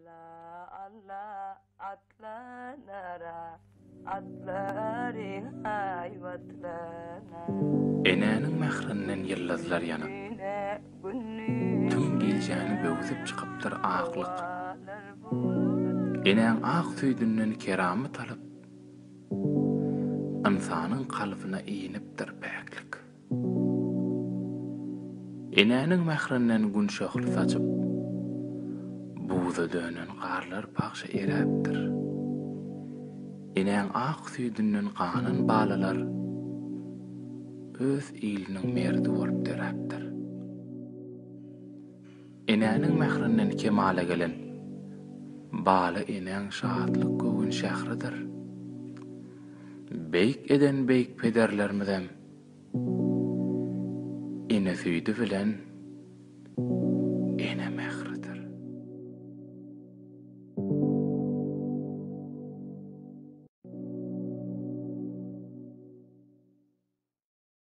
Alla alla atlanara atlary haýbatlanar. Enäniň mährinden ýyldyzlar ýanyp, Tüm gijäni böwsüp çykypdyr aklyk. Enäň ak süýdünden keramat alyp, Ynsanyň kalbyna inipdir päklik. Enäniň mährinden Gün şöhle saçyp, Buza dönen garlar pagşa eräpdir. Enäň ak süýdünden ganan balalar Öz iliniň merdi bolup döräpdir. Enäniň mährinden kemala gelen bala enäň şatlyk göwün şähridir. Beýik eden beýik pederlerimizem Ene süýdi bilen.